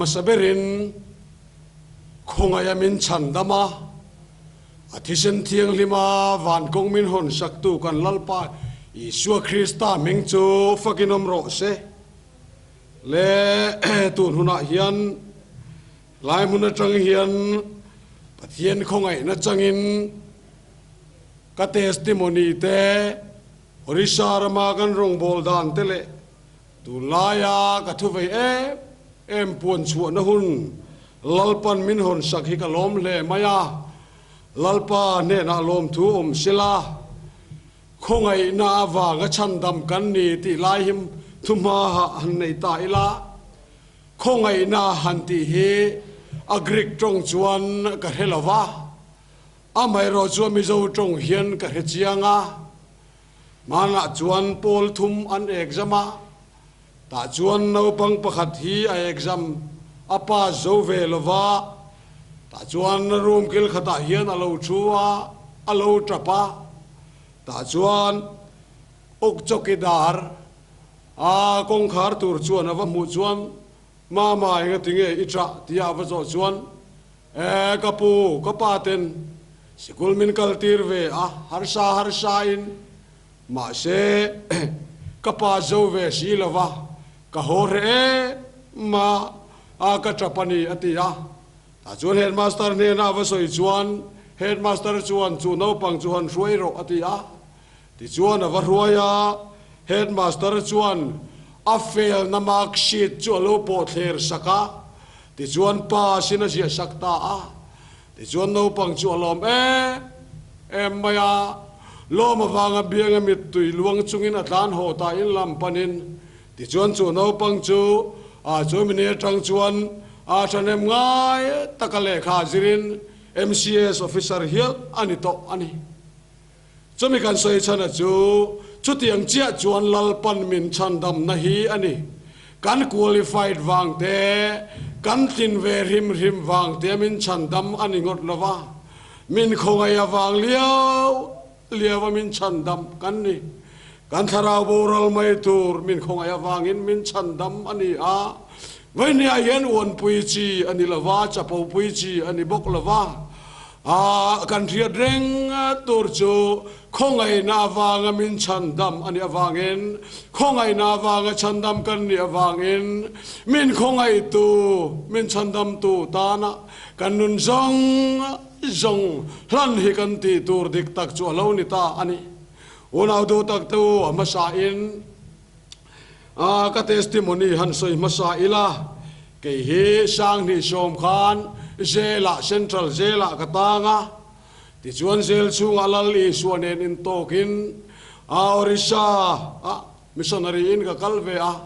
hmasa berin khawngaiha min chhandam a, a thisen thianghlima van kawng min hawn saktu kan Lalpa Isua Krista hming chu fakin awm rawh se. Le tun hunah hian lai hmun atang hian Pathian khawngaihna changin ka testimony te, Orissa rama kan rawngbâwl dan te leh tunlaia ka thuvei em em puan chhuahna hun Lalpan min hawn sak hi ka lawm hle mai a, Lalpa hnenah lawmthu awm sela, khawngaihna avanga chhandam kan ni tih lai hi thuhma han nei ta ila, khawngaihna han tih hi a Greek tawng chuan ka hre lo va, amaherawh chuan Mizo tawng hian ka hre chiang a. Hmanah chuan pawl thum an exam a, tah chuan naupang pakhat hi a exam a pass zo ve lo va, tah chuan room kil khatah hian a lo thu a, a lo tap a, tah chuan awk chawkidar a kawngkhar tur chuan a va hmuh chuan Mama engatinge i ṭah tia a va zawh chuan, E ka pu, ka pa ten sikul min kal tir ve a, harsa harsa in, mahse ka pa zo ve si lo va, ka haw hreh em a, a ka ṭap a ni a ti a. Tah chuan headmaster hnena a va sawi chuan headmaster chuan chu naupang chu han hruai rawh a ti a. Tichuan a va hruai a, headmaster chuan a felna mark sheet chu a lo pawh thler sak a, tichuan pass in a ziah sak ta a. Tichuan naupang chu a lawm em em mai a, lawm avanga bianga mittui luang chungin a tlan haw ta in lam panin. Tichuan chu naupang chu a chu mini atang chuan a thahnem ngai taka lehkha zirin MCS officer hial a ni tawh a ni. Chumi kan sawi chhana chu chutiang chiah chuan Lalpan min chhandamna hi a ni. Kan qualified vang te, kan tlin ve hrim hrim vang te min chhandam a ni ngawt lo va, min khawngaih avang liau liau a min chhandam kan ni. Kan thlarau boral mai tur min khawngaih avangin min chhandam a ni a. Vawinia hian uanpui chi a ni lo va, chapopui chi a ni bawk lo va. A kan hriat reng tur chu khawngaihna avanga min chhandam a nih avangin, khawngaihna avanga chhandam kan nih avangin min khawngaihtu, min chhandamtu tana kan nun zawng zawng hlan hi kan tih tur dik tak chu a lo ni ta a ni. Unau duh tak te u, a hmasain ka testimony han sawi hmasa ila, Kei hi Sanghnih sawm khan Zelah, Central Zelah ka tang a, tichuan zel chhungah Lal Isua nen intawkin a Orissa ah missionary in ka kal ve a,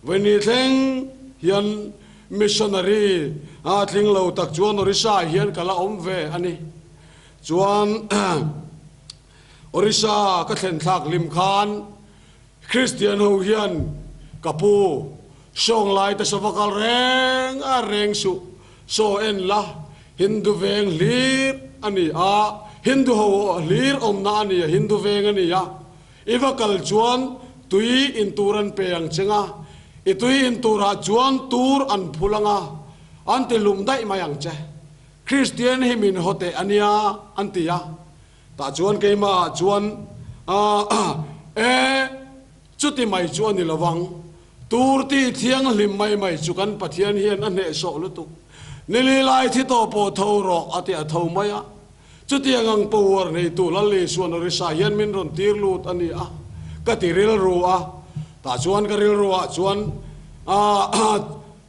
Vawini thleng hian missionary a tling lo tak chuan Orissa ah hian ka la awm ve a ni. Chuan Orissa ka thlen thlak hlim khan Kristian ho hian ka pu sawng lai te sava kal reng a reng suh, saw en la, Hindu veng hlir a ni a, Hindu ho hlir awmna a ni a, Hindu veng a ni a, i va kal chuan tui in tur an pe ang cheng a, i tui in turah chuan tur an phul ang a, an ti hlum daih mai ang che. Kristian hi min haw teh a nia an ti a. Tah chuan keimahah chuan E, chuti mai chu a ni lo vang. Tur tih thianghlim mai mai chu kan Pathian hian a hnehsawh lutuk. Nili lai thi tawh pawh tho rawh a ti a tho mai a. Chutiang ang power neitu Lal Isuan Orissa hian min rawn tir lut a ni a, ka ti rilru a. Tah chuan ka rilruah chuan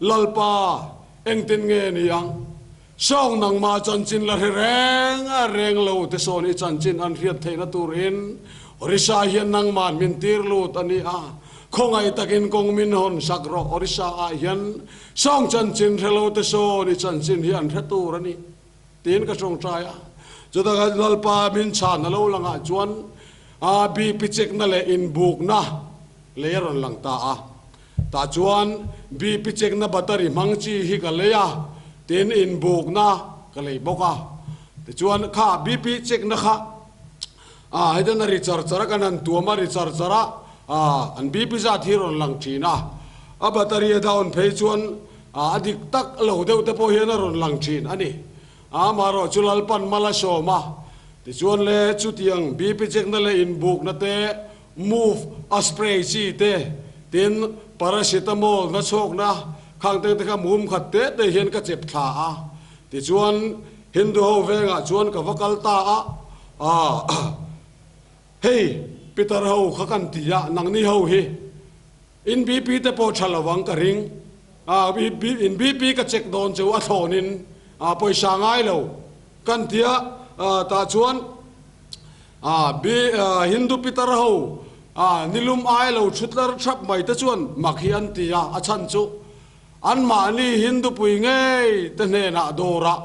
Lalpa engtin nge ni ang? Sawng nangmah chanchin la hre reng a reng lo te sawn i chanchin an hriat theihna turin Orissa hian nangmah min tir lut a ni a, khawngaih takin kawng min hawn sak rawh Orissa ah hian sawng chanchin hre lo te sawn i chanchin hi an hre tur a ni tiin ka tawngtai a. Chutah Lalpa min chhan a lo langah chuan a BP check na leh inbukna lei a rawn lang ta a. Tah chuan BP check-na battery hmang chi hi ka lei a, tin inbukna ka lei bawk a. Tichuan kha BP check-na kha ah hetiang a ri char char a, kan han tuam a ri char char a, ah an BP zat hi rawn lang thin a. A battery a down phei chuan. A dik tak lo deuh te pawh hian a rawn lang thin a ni. Amaherawh chu Lalpan mal a sawm a, tichuan le chutiang BP check-na leh inbukna te, move a spray chi te, tin paracetamol na chhawkna khang teng te kha mum khat te te hian ka chep thla a. Tichuan Hindu ho vengah chuan ka va kal ta a, hei Peter ho kha kan ti a, nangni ho hi In BP te pawh tha lo ang ka ring. In BP ka check dawn chu a thlawnin pawisa ngai lo kan tia tah chuan Hindu pitar ho nilum ai lo thu tlar thap mai te chuan mak hi an ti a, a chhan chu anmahni Hindu pui ngei te hnenah dawrah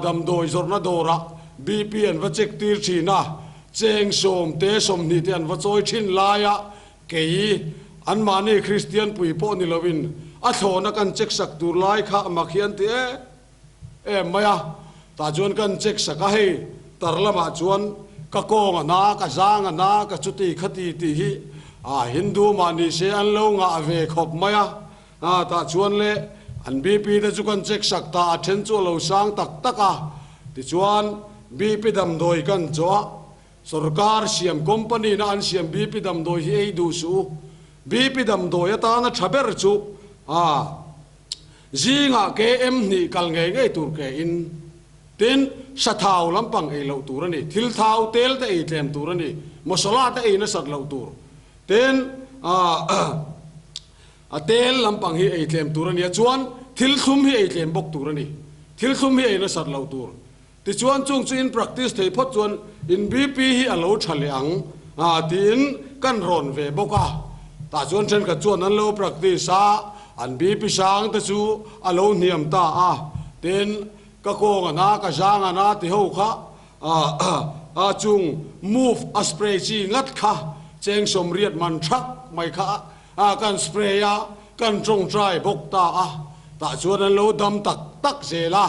damdawi zawrhna dawrah BP an va check tir thin a, cheng 10 te 20 te an va chawi thin laia Kei, anmahni Kristian pui pawh ni loin a thlawhna kan check sak tur lai kha a mak hi an ti em em mai a. Tah chuan kan check sak a, hei tar lamah chuan ka kawng a na, ka zang a na, ka chuti khati tih hi a Hindu mah ni se an lo ngah ve khawp mai a. Tah chuan le an BP te chu kan check sak ta, a then chu a lo sang tak tak a. Tichuan BP damdawi kan chawh a, Sorkar siam company na an siam BP damdawi hi ei duh suh u. BP damdawi atana tha ber chu a zingah KM hnih kal ngei ngei tur ke in. Tin, sathau lampang ei loh tur a ni. Thil thau tel te ei tlem tur a ni. Masala te ei nasat loh tur. Tin, a a tel lampang hi ei tlem tur a ni a. Chuan thil thlum hi ei tlem bawk tur a ni. Thil thlum hi ei nasat loh tur. Tichuan chung chu in practice thei phawt chuan in BP hi a lo tha leh ang a tiin kan rawn ve bawk a. Tah chuan thenkhat chuan an lo practice a, an BP sang te chu a lo hniam ta a. Tin, ka kawng a na, ka zang a na ti ho kha a chung move a spray chi ngat kha cheng 80 man thak mai kha a kan spray a, kan tawngtai bawk ta a. Tah chuan an lo dam tak tak zel a.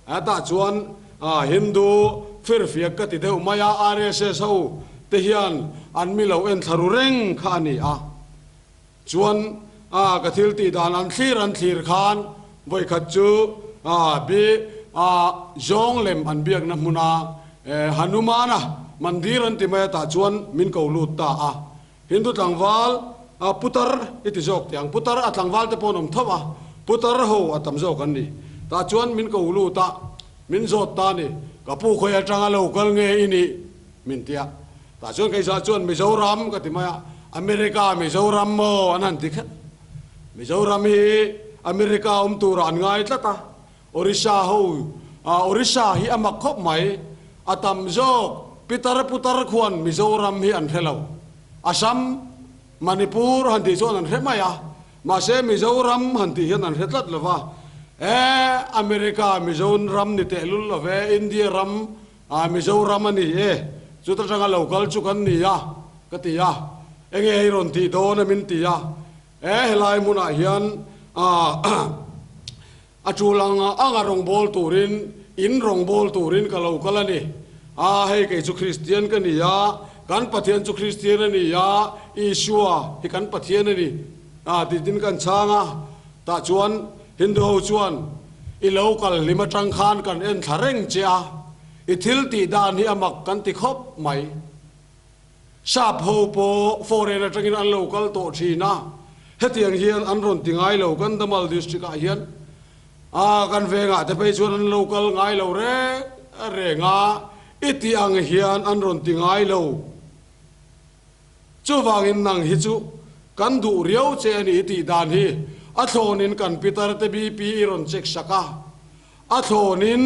Hetah chuan Hindu firfiak ka ti deuh mai a, RSS ho te hian an mi lo en thla ru reng kha a ni a. Chuan ka thil tih dan an thlir an thlir khan vawikhat chu bi zawng lem an biakna hmuna Hanumana mandir an ti mai a tah chuan min ko lut ta a. Hindu tlangval putar i ti zawk teh ang, putar a tlangval te pawh an awm tho a, putar ho a tam zawk an ni. Tah chuan min ko lut a, min zawt ta a ni, ka pu khawi atanga lo kal nge i nih? min ti a. Tah chuan keizah chuan Mizoram ka ti mai a, America Mizoram maw an han ti kher. Mizoram hi America awm turah an ngai tlat a, Orissa ho, Orissa hi a mak khawp mai, a tam zawk pitar putar khuan Mizoram hi an hre lo. Assam, Manipur han tih chuan an hre mai a, mahse Mizoram han tih hian an hre tlat lo va. E, America Mizoram ni tehlul lo ve, India ram Mizoram a ni e, chuta tanga lo kal chu kan ni a, ka ti a. Enge i rawn tih dawn a min ti a. E, helai hmunah hian A tul ang anga rawngbâwl turin, in rawngbâwl turin ka lo kal a ni. A, hei kei chu Kristian ka ni a, kan Pathian chu Kristian a ni a, Isua hi kan Pathian a ni, a tiin kan chhang a. Tah chuan Hindu ho chuan, I lo kal hlim atang khan kan en thla reng che a, i thil tih dan hi a mak kan ti khawp mai. Sap ho pawh foreign atangin an lo kal tawh thin a, hetiang hian an rawn ti ngai lo Kandhamal district ah hian a kan vengah te phei chuan an lo kal ngai lo reng reng a, i tih ang hian an rawn ti ngai lo. Chuvangin nang hi chu kan duh riau che a ni i tih dan hi a thlawnin kan pitar te BP i rawn check sak a, a thlawnin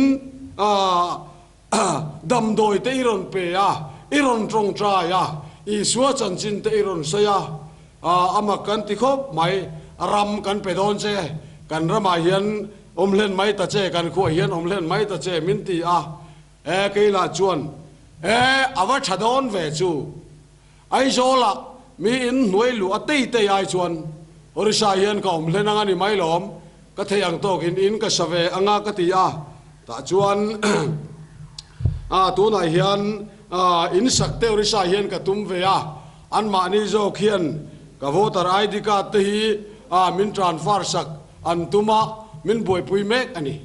ah Damdawi te i rawn pe a, i rawn tawngtai a, Isua chanchin te i rawn sawi a, a mak kan ti khawp mai, ram kan pe dawn che, kan ramah hian awm hlen mai ta che, kan khuah hian awm hlen mai ta che min ti a, e kei lah chuan e a va tha dawn ve chu. Aizawlah mi in hnuai luh a tei tei ai chuan Orissa hian ka awm hlen ang a ni mai lawm, ka thei ang tawkin in ka sa ve anga ka ti a, tah chuan tunah hian in sak te Orissa hian ka tum ve a, anmahni zawk hian ka voter ID card te hi min transfer sak. an tum a, min buaipui mek a ni.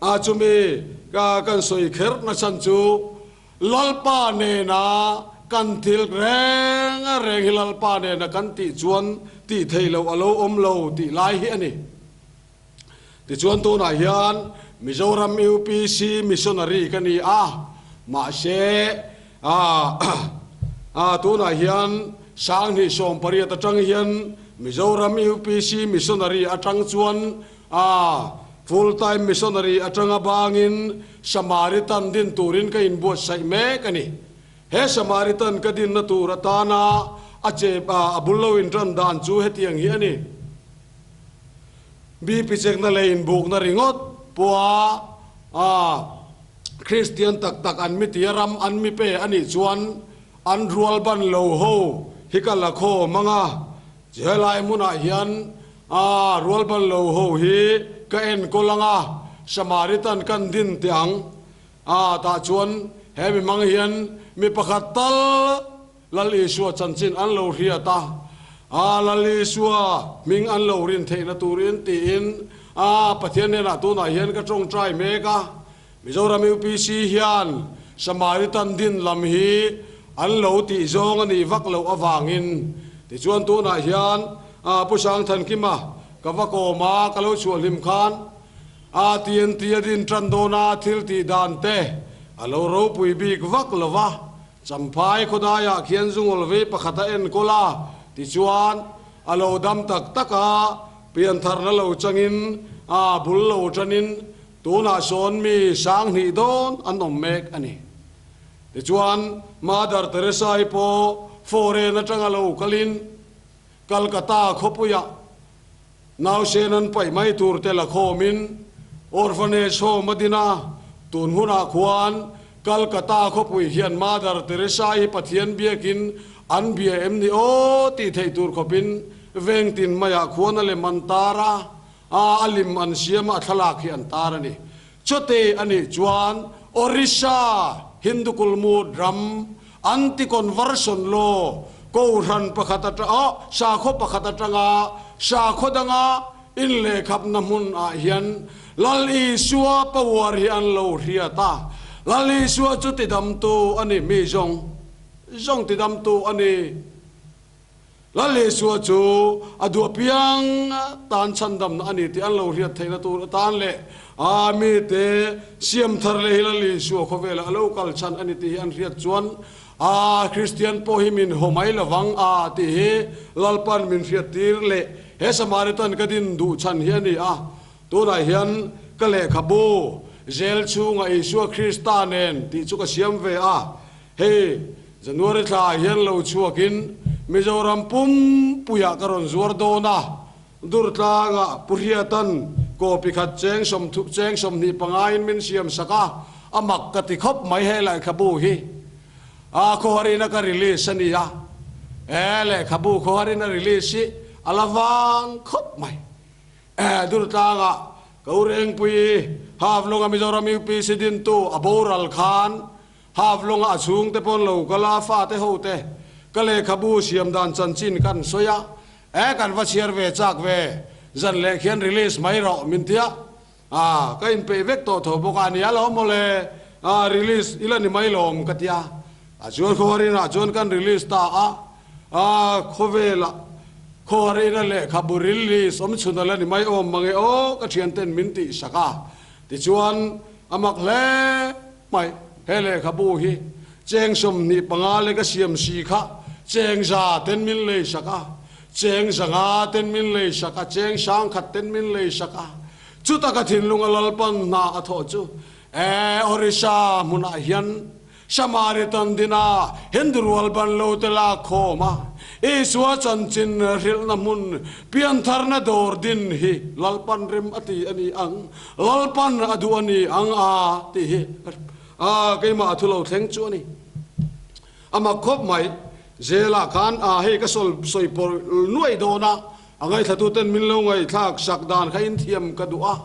A chumi ka kan sawi kher na chhan chu Lalpa nena kan thil reng reng hi Lalpa nena kan tih chuan tih theih loh a lo awm lo tih lai hi a ni. Tichuan tunah hian Mizoram UPC Missionary ka ni a, mahse ah tunah hian Sanghnih 18 atang hian Mizoram UPC Missionary atang chuan ah Full Time Missionary atanga bangin Samaritan din turin ka inbuatsaih mek a ni. He Samaritan ka dinna tur atana a chep a bul lo intan dan chu hetiang hi a ni. BP chekna leh inbukna ringawt pawha a Kristian tak tak an mi tia ram an mi pe a nih chuan an rual ban lo ho hi ka la khawm ang a, helai hmunah hian a rual ban lo ho hi ka enkawl ang a, Samaritan kan din teh ang a, tah chuan he mi hmang hian mi pakhat tal Lal Isua chanchin an lo hriat a, a Lal Isua hming an lo rin theihna turin tiin a Pathian hnenah tunah hian ka tawngtai mek a. Mizoram UPC hian Samaritan din lam hi an lo tih zawng a nih vak loh avangin tichuan tunah hian Pu Sangthankima ka va kawm a, ka lo chhuah hlim khan a TNT a din tan dawna thil tih dan te a lo ropui bik vak lo va. Champhai khawdaiah khian zungawl vei pakhat a enkawl a, tichuan a lo dam tak tak a, piantharna lo changin a bul lo tanin tunah sawn mi 2000 dawn an awm mek a ni. Tichuan Mother Teresa-i pawh foreign atanga lo kalin Calcutta khawpuiah Nausen an paih mai tur te la khawmin Orphanage Home a din a, tun hunah khuan Calcutta khawpui hian Mother Teresa hi Pathian biakin an bia em ni aw tih theih tur khawpin veng tin maiah khuan a lem an tar a, a lim an siam a, a thlalak hi an tar a ni. Chute a nih chuan Orissa Hindu Kulmut ram Anti-Conversion Law kohhran pakhat atang oh sakhaw pakhat atanga sakhaw danga inlehkhapna hmun ah hian Lal Isua power hi an lo hriat a, Lal Isua chu tidamtu a ni, mi zawng zawng tidamtu a ni. Lal Isua chu a duh apiang tan chhandamna a ni tih an lo hriat theihna tur atan leh a mite siam thar leh hi Lal Isua khawvelah a lo kal chhan a ni tih hi an hriat chuan a Kristian pawh hi min haw mai lovang a tih hi Lalpan min hriattir leh he Samaritan ka din duh chhan hi a ni a. Tunah hian ka lehkhabu zel chhunga Isua Krista nen tih chu ka siam ve a. Hei, January thla ah hian lo chhuakin Mizoram pumpuiah ka rawn zuar dawn a, Durtlangah Pu Hriatan kawpi khat cheng sawmthu cheng 25 in min siam sak a, a mak ka ti khawp mai he lehkhabu hi. A khawharina ka release a ni a, he lehkhabu khawharina release hi a la vang khawp mai. Durtlangah Kaurengpui Haflonga Mizoram UPC dintu a boral khan Haflonga a chhungte pawn lo kal a, fate ho te ka lehkhabu siam dan chanchin kan sawi a, e kan va chhiar ve chak ve, zan leh khian release mai rawh min tia, a ka inpeih vek tawh tho bawk a, nia lo mawle, a release ila ni mai lawm ka tia, a chuan khawharinah chuan kan release ta a, a khawvelah khawharina lehkhabu release awm chhun ala ni mai awm mange aw ka thianten min tih sak a, tichuan a mak hle. Mai, he lehkhabu hi cheng 25 lek a siam si kha cheng za ten min lei sak a, cheng 500 ten min lei sak a, cheng 1000 ten min lei sak a. Chuta ka thinlunga Lalpan hna a thawh chu e Orissa hmunah hian Samaritan dina Hindu rual ban lo te lak khawm a, Isua chanchin hrilhna hmun piantharna dawr din hi Lalpan rem a ti a ni ang. Lalpan a duh a ni ang a tih hi a keimah a thu lo thleng chu a ni. A mak khawp mai. Zelah khan a hei ka sawl sawi pawr nuaih dawn a, a ngaithlatuten min lo ngaihthlak sak dan kha inthiam ka duh a.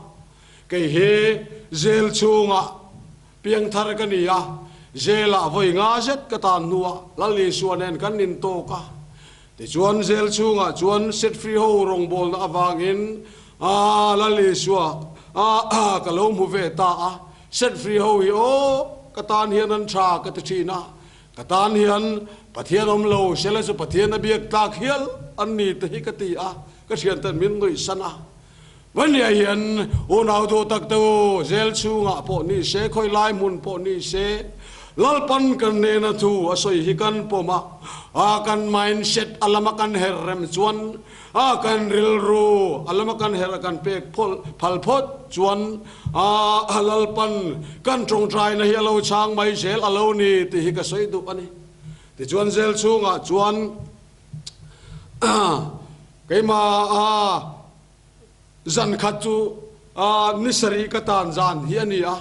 Kei hi zel chhungah piangthar ka ni a, zelah vawi nga zet ka tan hnuah Lal Isua nen kan intawk a. Tichuan zel chhungah chuan set free ho rawngbawlna avangin. A Lal Isua a ka lo hmu ve ta a, set free ho hi aw ka tan hian an tha ka ti thin a, ka tan hian Pathian awm lo sela chu Pathian a biak tlak hial an ni te hi ka ti a, ka thianten min nuih san a. Vania hian unau duh tak te u, zel chhungah pawh ni se, khawi lai hmun pawh ni se, Lalpan kan hnena thu a sawi hi kan pawm a, a kan mindset a lama kan her rem chuan, a kan rilru a lama kan her a kan pek phal phawt chuan, a Lalpan kan tawngtaina hi a lo chhang mai zel a lo ni tih hi ka sawi duh a ni. Tichuan zel chhungah chuan keimah a Zan khat chu ni sarih ka tan zan hi a ni a,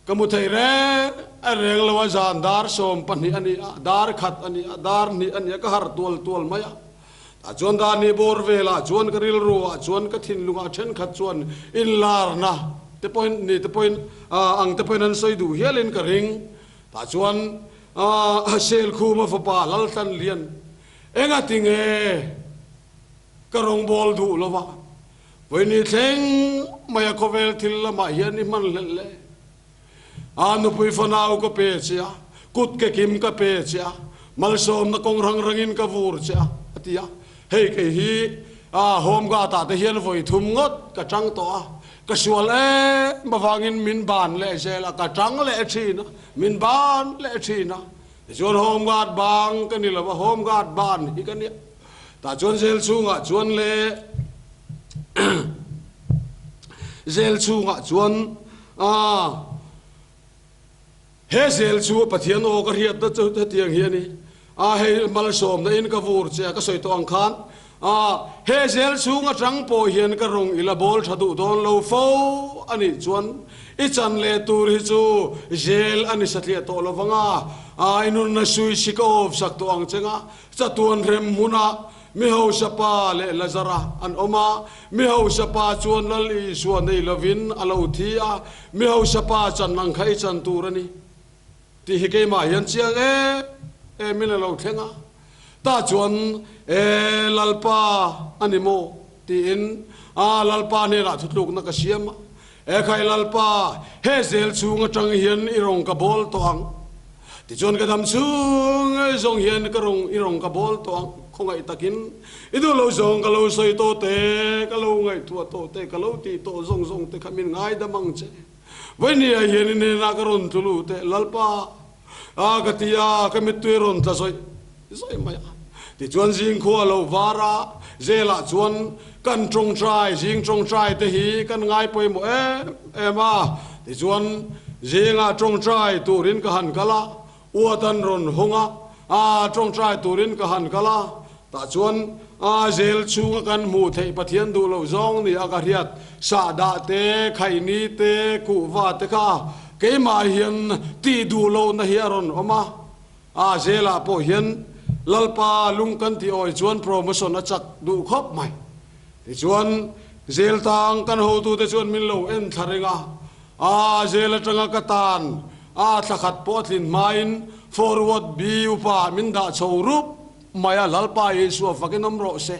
ka mu thei reng a reng lo a, zan dar 12 a ni a, dar khat a ni a, dar hnih a ni a, ka harh tual tual mai a. Tah chuan dar hnih bawr velah chuan ka rilru ah chuan ka thinlungah thenkhat chuan inlarna te pawhin ni te pawhin ang te pawhin an sawi duh hialin ka ring. Tah chuan Selkhuma fapa Laltlanlian engatinge Ka rawngbâwl duh lo va, vawini thleng maia khawvêl thil lamah hian i hman hlelh le. A nupui fanau ka pe che a, kut ke kim ka pe che a, malsawmna kawng rang rangin ka vur che a, a ti a. Hei kei hi a home guard-ah te hian vawi thum ngawt ka ṭang tawh a, ka sual em avangin min ban leh zel a, ka ṭang leh ṭhin a, min ban leh ṭhin a. Tichuan home guard bang ka ni lo va, home guard ban hi ka nia. Tah chuan zel chhungah chuan le zel chhungah chuan a he zel chu Pathian aw ka hriatna chu hetiang hi a ni. A hei malsawmna in ka vur che a ka sawi tawh ang khan a he zel chhung atang pawh hian ka rawng ila bawl tha duh dawn lo fo a nih chuan i chan leh tur hi chu zel a ni satliah tawh lo vang a, a i nunna sui si ka awp sak tawh ang che nga Chatuan rem hmunah mi hausa pa leh Lazara an awm a, mi hausa pa chuan Lal Isua nei lovin a lo thi a, mi hausa pa chan ang kha i chan tur a ni tih hi keimah hian chiang em emin a lo thleng a. Tah chuan, E Lalpa a ni maw? tiin a Lalpa hnenah thutlukna ka siam a, E khai Lalpa, he zel chhung atang hian i rawng ka bawl tawh ang. Tichuan ka dam chhung zawng hian ka rawng i rawng ka bawl tawh ang. Khawngaih takin i duh lo zawng ka lo sawi tawh te, ka lo ngaihtuah tawh te, ka lo tih tawh zawng zawng te kha min ngaidam ang che. Vawinia hian i hnenah ka rawn tlu lut e, Lalpa, a ka ti a, ka mittui rawn tla zawih zawih mai a. Tichuan zingkhua lo var a, zelah chuan kan tawngtai, zing tawngtai te hi kan ngai pawimawh em em a. Tichuan zingah tawngtai turin ka han kal a, uat an rawn hawng a, a tawngtai turin ka han kal a, tah chuan a zel chhunga kan hmuh theih Pathian duh loh zawng ni a ka hriat sahdah te, khaihni te, kuhva te kha keimah hian tih duh lohna hi a rawn awm a. A zelah pawh hian Lalpa lung kan tih awi chuan promotion a chak duh khawp mai. Tichuan zel tang kan hotute chuan min lo en thla reng a, a zel atanga ka tan a thla khat pawh a tlin hmain forward B upa min dah chho rup mai a, Lalpa Isua fakin awm rawh se.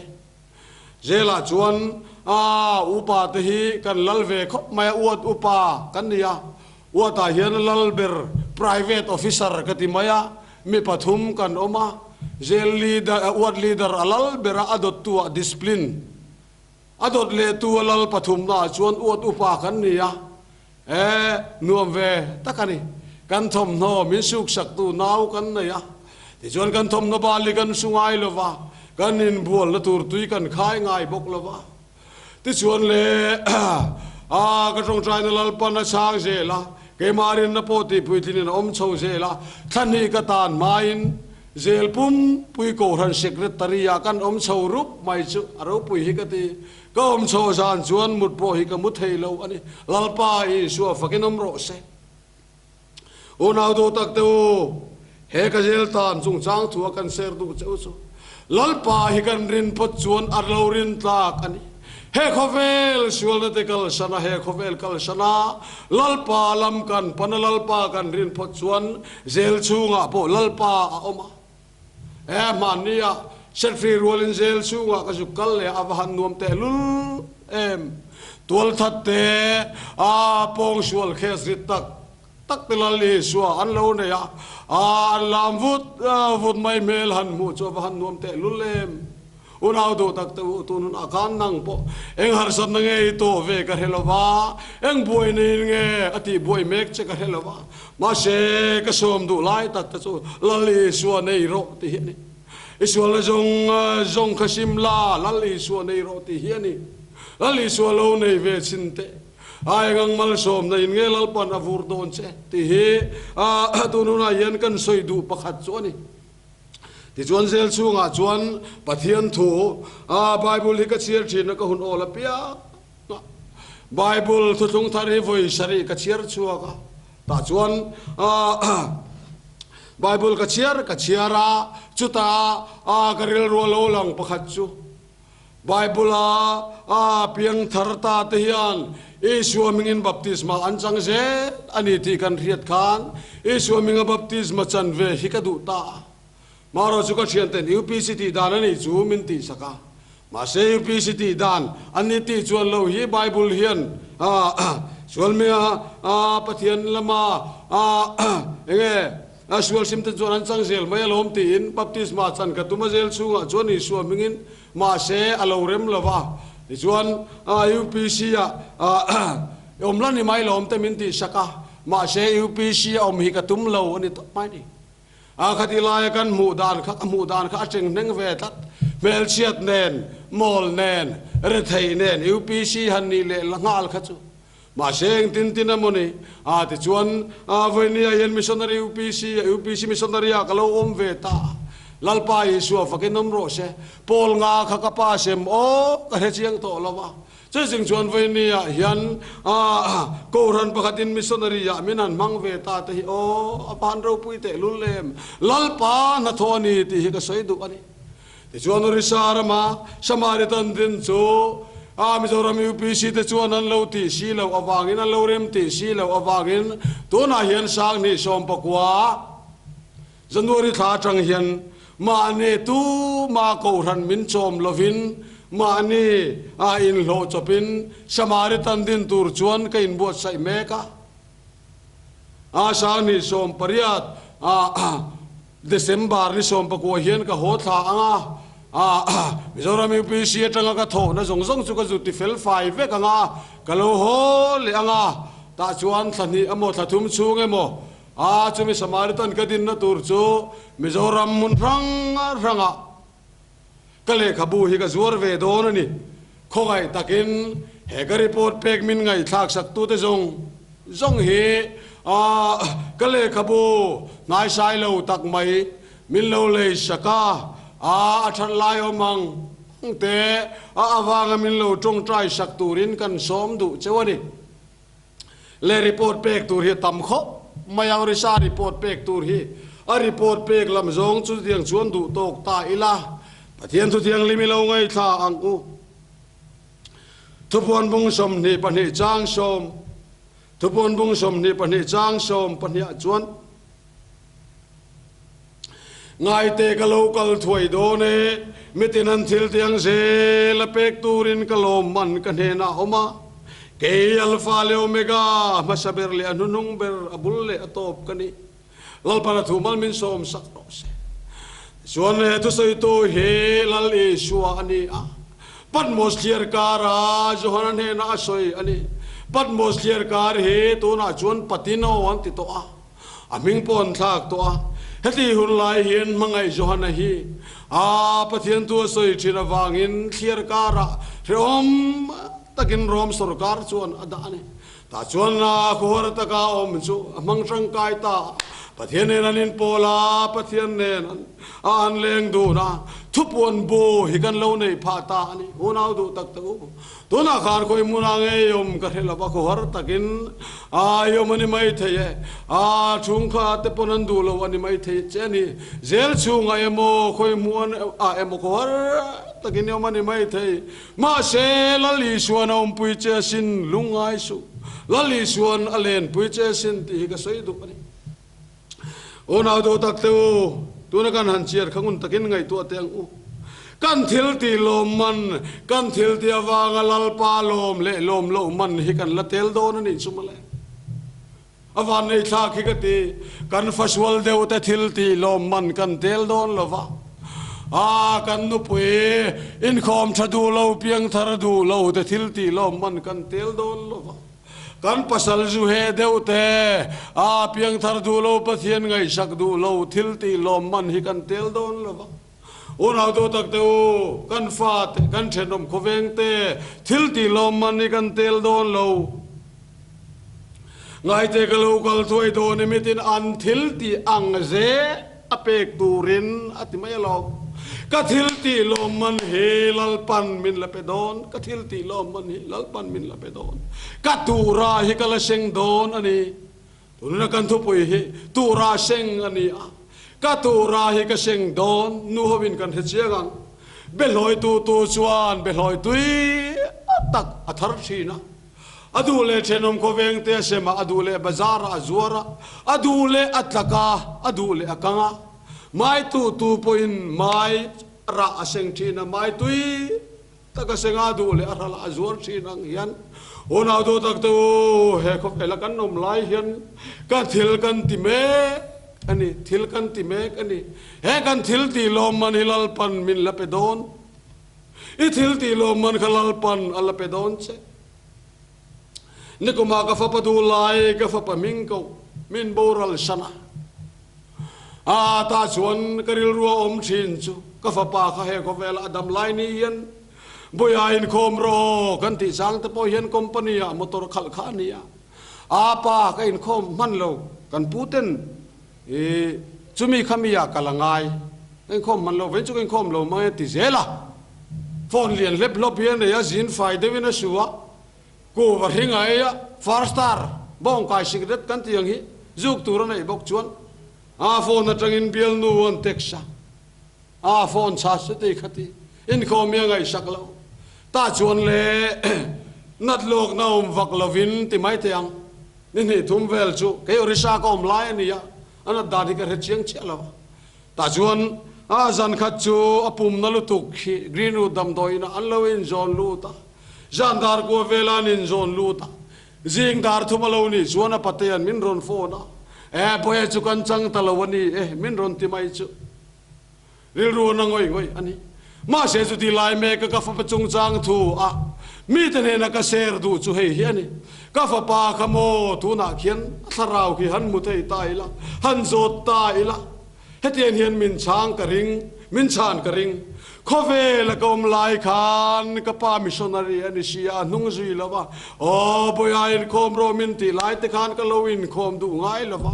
Zelah chuan a upa te hi kan lal ve khawp mai a, uat upa kan ni a, uatah hian lal ber private officer ka ti mai a, mi pathum kan awm a, zel leader uat leader a lal ber a, a dawttu ah discipline a dawt lehtu a lal pathumna ah chuan uat upa kan ni a, e nuam ve tak a ni. Kan thawmhnaw min suksaktu nau kan nei a, tichuan kan thawmhnaw bal hi kan su ngai lo va, kan inbualna tur tui kan khai ngai bawk lo va. Tichuan le a ka tawngtaina Lalpan a chhang zel a, keimah rinna pawh tihpuitlinin a awm chho zel a, thla hnih ka tan hmain zel pumpui Kohhran Secretary ah kan awm chho rup mai chu a ropui hi ka ti. Ka awm chho zan chuan mut pawh hi ka mu thei lo a ni. Lalpa Isua fakin awm rawh se. Unau duh tak te u, he ka zel tan chungchang thu a kan ser duh che u chu Lalpa hi kan rin phawt chuan a lo rin tlak a ni. He khawvel sualna te kalsan a, he khawvel kalsan a, Lalpa lam kan pan a, Lalpa kan rin phawt chuan zel chhungah pawh Lalpa a awm a. He hmanni ah Setfree rualin zel chhungah ka zuk kal leh a, a va han nuam tehlul em! Tualthat te a pawngsual case rit tak tak te Lal Isua an lo nei a, a an lam vut vut mai hmel han hmuh chu a va han nuam tehlul em! Unau duh tak te u, tun hunah khan nang pawh eng harsatna nge i tawh ve ka hre lo va, eng buai neiin nge a tih buai mek che ka hre lo va, mahse ka sawm duh lai tak te chu Lal Isua nei rawh ti hi a ni. I sualna zawng zawng kha sim la, Lal Isua nei rawh ti hi a ni. Lal Isua lo nei ve chhin teh. A eng ang malsawmna in nge Lalpan a vur dawn che ti hi tun hunah hian kan sawi duh pakhat chu a ni. Tichuan zel chhungah chuan Pathian thu a Bible hi ka chhiar thin a ka hun awl apiang a. Bible thuthlung thar hi vawi sarih ka chhiar chhuak a, tah chuan Bible ka chhiar ka chhiar a, chutah ka rilru a lo lang pakhat chu Bible-a a piang thar ta te hian Isua hmingin baptisma an chang zel a ni tih kan hriat khan Isua hminga baptisma chan ve hi ka duh ta a. Marawh chu ka thianten UPC tih dan a nih chu min tihsak a. Mahse UPC tih dan an ni tih chuan lo hi Bible hian sual hminga Pathian lama enge A sual sim te chuan an chang zel mai alawm tiin baptisma chan ka tum a zel chhungah chuan Isua hmingin mahse a lo rem lo va. Tichuan UPC ah awm la ni mai lawm te min tihsak a, mahse UPC a awm hi ka tum lo a ni tawp mai ni. A khati laia kan hmuh dan kha ka hmuh dan kha a cheng hneng ve tlat. Hmelchhiat nen, mawl nen, rethei nen UPC han nih leh la nghal kha chu Mahse engtin tin emaw ni? A tichuan vawinia hian missionary UPC a UPC missionary ah ka lo awm ve ta a. Lalpa Isua fakin awm rawh se. Paul nga kha ka pa sem aw ka hre chiang tawh lo va. Chuzing chuan vawinia hian Kohhran pakhatin missionary ah min han hmang ve ta te hi aw a van ropui tehlul em. Lalpa hnathawh a ni tih hi ka sawi duh a ni. Tichuan Orissa rama Samaritan din chu a Mizoram UPC te chuan an lo tih si loh avangin, an lo rem tih si loh avangin tunah hian Sanghnih 19 January thla atang hian mahni tuma kohhran min chawm lovin mahni a inhlawh chawpin Samaritan din tur chuan ka inbuatsaih mek a. A Sanghnih 18 a December ni 19 hian ka haw thla ang a, Mizoram UPC atanga ka thawhna zawng zawng chu ka zu ti fel fai vek ang a, ka lo haw leh ang a, tah chuan thla hnih emaw thla thum chhung emaw a chumi Samaritan ka dinna tur chu Mizoram hmun hrang hrangah ka lehkhabu hi ka zuar ve dawn a ni. Khawngaih takin he ka report pek min ngaihthlak saktute zawng zawng hi ka lehkhabu hnaisai lo tak mai min lo lei sak a, a that lai awm ang ang te a avanga min lo tawngtai sak turin kan sawm duh cheu a ni. Le report pek tur hi a tam khawp mai a, Orissa report pek tur hi a report pek lam zawng chu tiang chuan duh tawk ta ila, Pathian thu thianghlim i lo ngaithla ang u. Thupuan bung 22 chang sawm Thupuan bung 22 chang sawm pahniah chuan Ngaite ka lo kal thuai dawn e, mitin an thil tiang zel a pek turin ka lawm man ka hnenah a awm a. Kei Alpha leh Omega, hmasa ber leh a hnuhnung ber, a bul leh a tawp ka ni. Lalpan a thu mal min sawm sak rawh se. Tichuan he thusawitu hi Lal Isua a ni a, Patmos thliarkara Johana hnenah a sawi a ni. Patmos thliarkar hi tunah chuan Patino an ti tawh a. A hming pawh an thlak tawh a. Heti hun lai hian hmangaih Johana hi a Pathian thu a sawi thin avangin thliar karah hrehawm takin Rom sorkar chuan a dah a ni. Tah chuan a khuhar taka awm chu a hmang tangkai ta a. Pathian nen an inpawl a, Pathian nen a an leng dun a, thupuan bu hi kan lo neih phah ta a ni. Unau duh tak tak u. Tunah khan khawi hmunah ngei awm ka hre lo va, khawhar takin a awm a ni mai thei e, a chhungkha te pawn an duh lo a ni mai thei che a ni. Zel chhungah emaw khawi hmuan ah emaw khawhar takin i awm a ni mai thei. Mahse, Lal Isuan a awmpui che asin, lungngai suh. Lal Isuan a lenpui che asin tih hi ka sawi duh a ni. Unau duh tak te u, tuna kan han chiar kha ngun takin ngaihtuah teh ang u. Kan thil tih lawm man, kan thil tih avanga Lalpa lawm leh lawm loh man hi kan la tel dawn a nih chu mawle. A vannei thlak hi ka ti, kan fasual deuh te thil tih lawm man kan tel dawn lo va. A, kan nupui inkhawm tha duh lo, piangthar duh lo te thil tih lawm man kan tel dawn lo va. Kan pasal zu he deuh te, a, piangthar duh lo, Pathian ngaihsak duh lo thil tih lawm man hi kan tel dawn lo va. Unau duh tak te u, kan fate, kan thenawm khawveng te thil tih lawm man hi kan tel dawn lo. Ngaite ka lo kal thuai dawn i mitin an thil tih ang ze a pek turin a ti mai alawm. Ka thil tih lawm man hi Lalpan min la pe dawn, ka thil tih lawm man hi Lalpan min la pe dawn. Ka tura hi ka la seng dawn a ni. Tununa kan thupui hi tura seng a ni a, ka tura hi ka seng dawn nu hovin kan hre chiang ang. Behlawi tu tu chuan behlawi tui tak a thar thin a. A duh leh thenawm khawveng te a sem a, a duh leh bazar ah a zuar a, a duh leh a tlak a, a duh leh a kang a. Mai tu tu pawhin mai rah a seng thin a, mai tui tak a seng a, a duh leh a hral a, a zuar thin ang hian unau duh tak te u, he khawvela kan awm lai hian ka thil kan ti mek a ni, thil kan ti mek a ni. He kan thil tih lawmman hi Lalpan min la pe dawn. I thil tih lawmman kha Lalpan a la pe dawn che. Nikumah ka fapa duh lai ka fapa hming koh min boral san a. A tah chuan ka rilru a awm thin chu ka fapa kha he khawvela a dam lai ni hian Bawiha inkhawm rawh aw kan tih chang te pawh hian company ah motor khalh kha a ni a. A pa ka inkhawm hman lo kan pu ten I chumi kha mi ah kal a ngai. Ka inkhawm hman lo vei chu ka inkhawm lo mang e ti zel a. Phone lian hlep hlawp hi a nei a, zin fai deuhin a su a, kuva hring a ei a, far star bawngkai cigarette kan tih ang hi zuk tur a neih bawk chuan a phone atangin bialnu an text a, a phone chha se ti kha ti inkhawm hi a ngaihsak lo. Tah chuan le nat lawkna awm vak lovin ti mai thei ang. Ni hnih thum vel chu kei Orissa ka awm lai a ni a, a nat dan hi ka hre chiang chiah lo a. Tah chuan a zan khat chu a pumna lutuk hi Greenwood damdawiin ah an lo inzawn lut a, zan dar kua vela an inzawn lut a, zing dar thum a lo nih chuan a patea'n min rawn phone a, E Bawiha chu kan chang ta lo a ni e, min rawn ti mai chu. Rilru na ngawih ngawih a ni. Mahse chuti lai mek a ka fapa chungchang thu a mite hnena ka share duh chu hei hi a ni. Ka fapa kha maw tunah khian a thlarau khi han hmu thei ta ila, han zawt ta ila. Hetiang hian min chhang ka ring, min chhan ka ring. Khawvel a ka awm lai khan ka pa missionary a ni si a, a hnung zui lo va. Aw Bawiha inkhawm rawh min tih lai te khan ka lo inkhawm duh ngai lo va.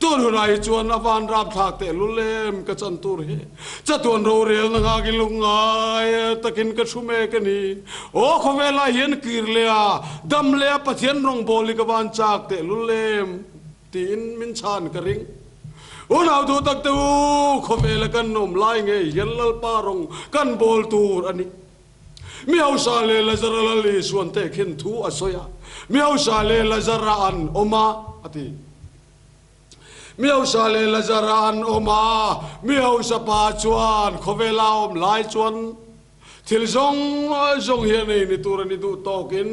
Tun hunah hi chuan a van rapthlak teh lul em ka chan tur hi. Chatuan rorelna nghak i lung ngai takin ka thu mek a ni. Aw khawvelah hian kir leh a, dam leh a Pathian rawngbawl hi ka van chak teh lul em tiin min chhan ka ring. Unau duh tak te u, khawvela kan awm lai ngei hian Lalpa rawng kan bawl tur a ni. Mi hausa leh Lazara Lal Isuan tehkhin thu a sawi a, Mi hausa leh Lazara an awm a, a ti. Mi hausa leh Lazara an awm a, mi hausa pa chuan khawvela a awm lai chuan thil zawng zawng hi a nei ni tur a ni duh tawkin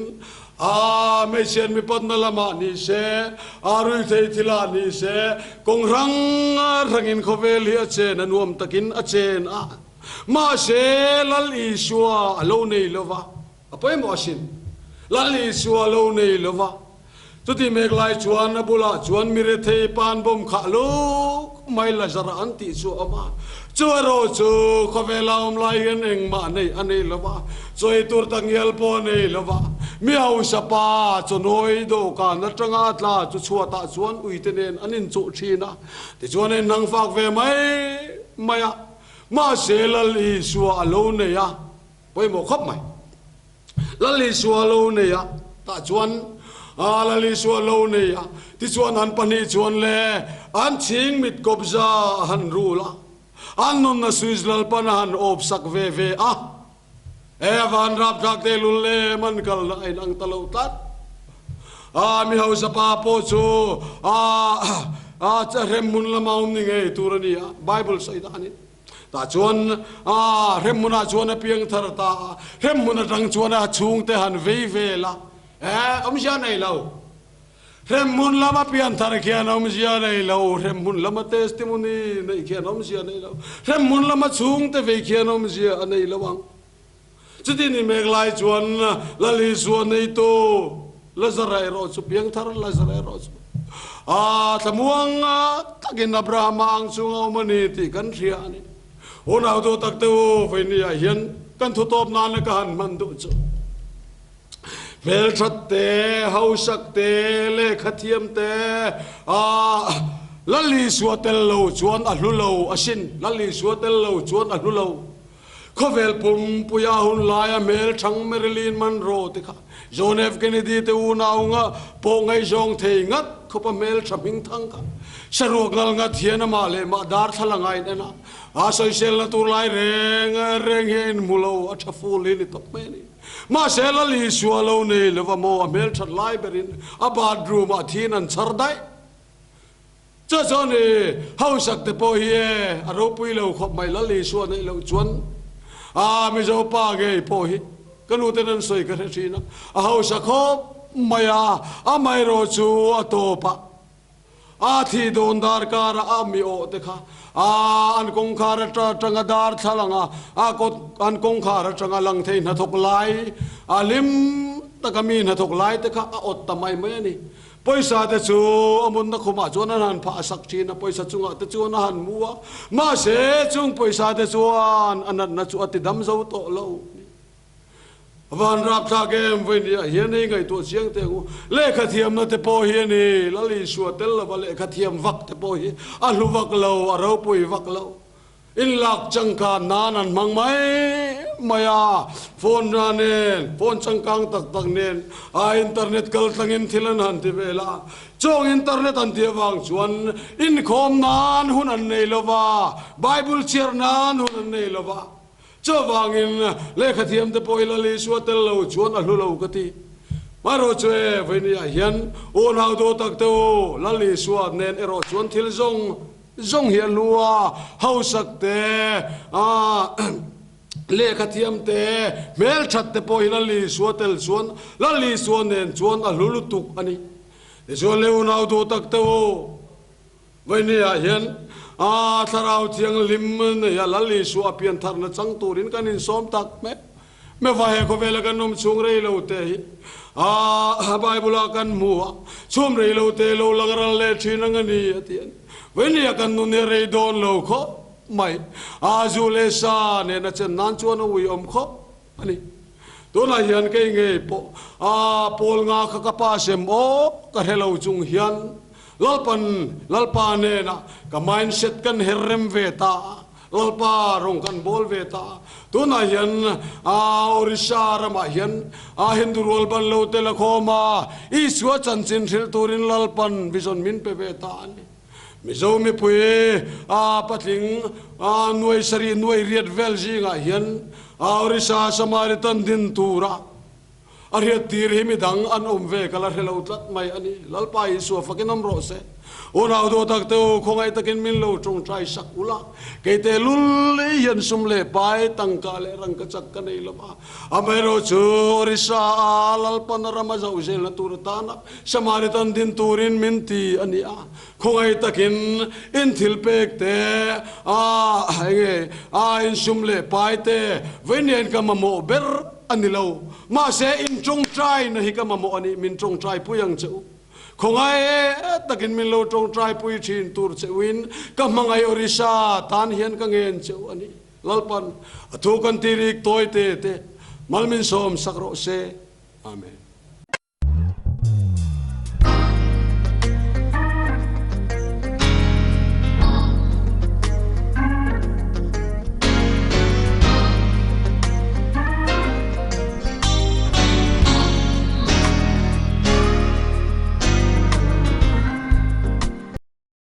a hmeichhiat mipatna lamah ni se, a ruithei thilah ni se, kawng hrang hrangin khawvel hi a chen a nuam takin a chen a. Mahse, Lal Isua a lo nei lo va, a pawimawh asin. Lal Isua a lo nei lo va. Chuti mek lai chuan a bulah chuan mi rethei pan bawm khah luk mai Lazara an tih chu a awm a. Chu erawh chu khawvela awm lai hian engmah neih a nei lo va, chawi tur tak ngial pawh a nei lo va. Mi hausa pa chawnawi dawhkan atanga a tla chu chhuatah chuan uite nen an inchuh thin a. Tichuan a inhnangfak ve mai mai a. Mahse Lal Isua a lo nei a, pawimawh khawp mai. Lal Isua a lo nei a, tah chuan a Lal Isua a lo nei a, tichuan an pahnih chuan le an chhing mit kawpza a han rul a, an nunna Swiss Lalpan a han awp sak ve ve a. E van rapthlak te lul lem an kalna a inang ta lo tlat. A mi hausa pa pawh chu a a hrem hmun lama awm ni ngei tur a ni a, Bible sawi danin. Tah chuan a hremhmunah chuan a piang thar ta a, hremhmun atang chuan a chhungte han vei vel a, eh, awmzia nei lo. Hremhmun lama pian thar khian awmzia nei lo, hremhmun lama testimony neih khian awmzia nei lo, hremhmun lama chhungte vei khian awmzia a nei lo ang. Chuti ni mek lai chuan Lal Isua neitu Lazara erawh chu piangthar Lazara erawh chu a thlamuang takin Abrahama ang chunga awm a ni tih kan hria a ni. Unau duh tak te u, vawinia hian kan thutawp nana ka han hman duh chu hmelthat te, hausak te, lehkha thiam te, Lal Isua tel lo chuan a hlu lo asin, Lal Isua tel lo chuan a hlu lo. Khawvel pumpuia hun laia hmel thang Marilyn Monroe te kha John F. Kennedy te unau nga pawh ngaihzawng thei ngat khawpa hmel tha hming thang kha saruak ngal ngat hian amah leh mah darthlalang a in en a, a sawiselna tur lai reng reng hi a inhmu lo, a tha ful hi ni tawp mai a ni. Mahse Lal Isua lo nei lova maw a hmel that lai berin a bathroom ah thiin an chhar daih. Chu chuan i hausak te pawh hi e a ropui lo khawp mai Lal Isua neih loh chuan a Mizo pa ngei pawh hi ka nu ten an sawi ka hre thin a, a hausa khawp mai a, amaherawh chu a tawp a, a thih dawn darkar a a mi awh te kha a an kawngkhar atanga darthlalang a, a kawt an kawngkhar atanga lang thei hnathawk lai a hlim taka mi hnathawk lai te kha a awt ta mai mai a ni. Pawisa te chu a munna khumah chuan an han phah sak thin a, pawisa chungah te chuan a han mu a, mahse chung pawisa te chuan a natna chu a ti dam zo tawh lo. Van rapthlak em vawinia hian hei ngaihtuah chiang teh ang u. Lehkha thiamna te pawh hi a ni, Lal Isua tel lova lehkha thiam vak te pawh hi a hlu vak lo, a ropui vak lo. Inlak changkan nan an hmang mai mai a, phone hna nen, phone changkang tak tak nen a internet kal tlangin thil an han ti vel a. Chung internet an tih avang chuan inkhawm nan hun an nei lo va, Bible chhiar nan hun an nei lo va. Chuvangin lehkhathiam te pawh i Lal Isua tel lo chuan a hlu lo ka ti. Marawh chu e, vawinia hian unau duh tak te u, Lal Isua nen erawh chuan thil zawng Zawng hi a hlu a, hausak te, lehkha thiam te, hmelthat te pawh hi Lal Isua tel chuan Lal Isua nen chuan a hlu lutuk a ni. Tichuan le unau duh tak te u, vawinia hian Thlarau Thianghlim neia Lal Isua a piantharna chang turin kan insawm tak mek. Meva he khawvela kan awm chhung rei lo te hi a Bible ah kan hmu a, chhum rei lo te lo lang ral leh thin ang a ni a ti a ni. Vawinia kan nun hi a rei dawn lo khawp mai, a zu leh sa nen a chen nan chuan a uiawm khawp a ni. Tunah hian kei ngei pawh a pawl nga kha ka pa sem aw ka hre lo chung hian Lalpan Lalpa nena ka mindset kan her rem ve ta a, Lalpa rawng kan bawl ve ta. Tunah hian Orissa ramah hian Hindu rual ban lo te la khawm a, Isua chanchin hrilh turin Lalpan vision min pe ve ta a ni. Mizo mipui patling nuai sarih nuai riat vel zingah hian Orissa Samaritan din tura A hriattir hi midang an awm ve ka la hre lo tlat mai a ni. Lalpa Isua fakin awm rawh se. Unau duh tak te u, khawngaih takin min lo tawngtai sak ula. Kei te lul lei hian sum leh pai, tangka leh rangka chak ka nei lo va. Amaherawh chu Orissa a Lalpan a ram a zoh zelna tur atana Samaritan din turin min ti a ni a. Khawngaih takin in thil pek te, a enge a in sum leh pai te vawiin ka mamawh ber A ni lo. Mahse, in tawngtaina hi ka mamawh a ni, min tawngtaipui ang che u. Khawngaih takin min lo tawngtaipui thin tur che uin ka hmangaih Orissa tan hian ka ngen che u a ni. Lalpan a thu kan ti rik tawi te te mal min sawm sak rawh se. Amen.